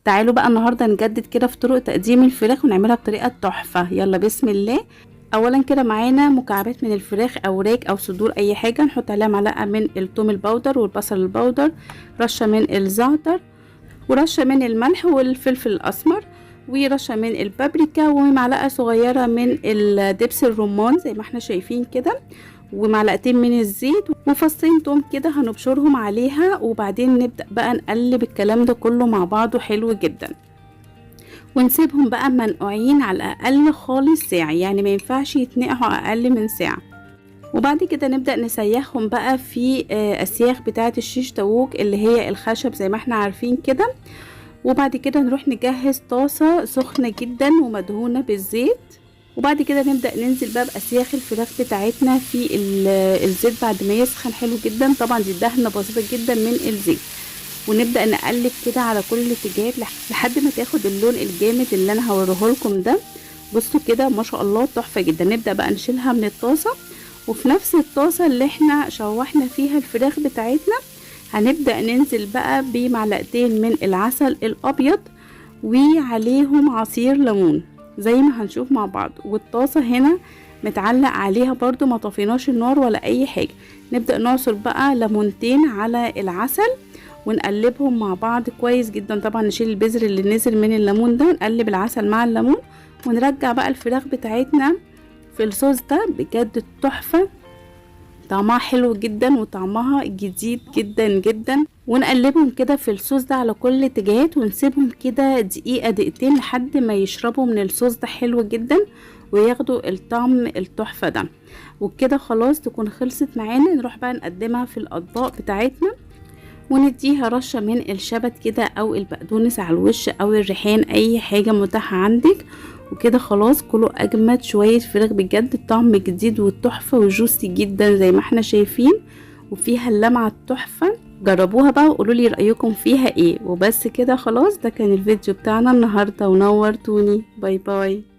تعالوا بقى النهارده نجدد كده في طرق تقديم الفراخ ونعملها بطريقة تحفة. يلا بسم الله. اولا كده معانا مكعبات من الفراخ او راك او صدور اي حاجة، نحط عليها معلقه من الثوم ال powder والبصل ال powder، رشه من الزعتر ورشه من الملح والفلفل الاسمر ورشه من البابريكا ومعلقة صغيرة من الدبس الرمان زي ما احنا شايفين كده، ومعلقتين من الزيت وفصين توم كده هنبشرهم عليها. وبعدين نبدأ بقى نقلب الكلام ده كله مع بعضه حلو جدا، ونسيبهم بقى منقوعين على الاقل خالص ساعة، يعني ما ينفعش يتنقعوا اقل من ساعة. وبعد كده نبدأ نسيخهم بقى في اسياخ بتاعة الشيش طاووق اللي هي الخشب زي ما احنا عارفين كده. وبعد كده نروح نجهز طاسة سخنة جدا ومدهونة بالزيت، وبعد كده نبدأ ننزل بقى بأسياخ الفراخ بتاعتنا في الزيت بعد ما يسخن حلو جدا. طبعا دي دهنة بسيطة جدا من الزيت، ونبدأ نقلب كده على كل الاتجاهات لحد ما تاخد اللون الجامد اللي انا هوريه لكم ده. بصوا كده ما شاء الله تحفة جدا. نبدأ بقى نشيلها من الطاسة، وفي نفس الطاسة اللي احنا شوحنا فيها الفراخ بتاعتنا هنبدأ ننزل بقى بمعلقتين من العسل الأبيض وعليهم عصير ليمون زي ما هنشوف مع بعض. والطاسة هنا متعلق عليها برضو، ما طفيناش النار ولا اي حاجة. نبدأ نعصر بقى ليمونتين على العسل ونقلبهم مع بعض كويس جدا. طبعا نشيل البذر اللي نزل من الليمون ده، نقلب العسل مع الليمون، ونرجع بقى الفراخ بتاعتنا في الصوص ده. بجد تحفة، طعمها حلو جدا وطعمها جديد جدا جدا. ونقلبهم كده في الصوص ده على كل اتجاهات، ونسيبهم كده دقيقة دقيقتين لحد ما يشربوا من الصوص ده حلو جدا وياخدوا الطعم التحفة ده. وكده خلاص تكون خلصت معانا. نروح بقى نقدمها في الأطباق بتاعتنا، ونديها رشة من الشبت كده او البقدونس على الوش او الريحان، اي حاجة متاحة عندك. وكده خلاص كله اجمد شوية فراخ بجد، الطعم جديد والتحفة وجوسي جدا زي ما احنا شايفين، وفيها اللمعة التحفة. جربوها بقى وقولوا لي رأيكم فيها ايه. وبس كده خلاص، ده كان الفيديو بتاعنا النهاردة، ونورتوني. bye bye.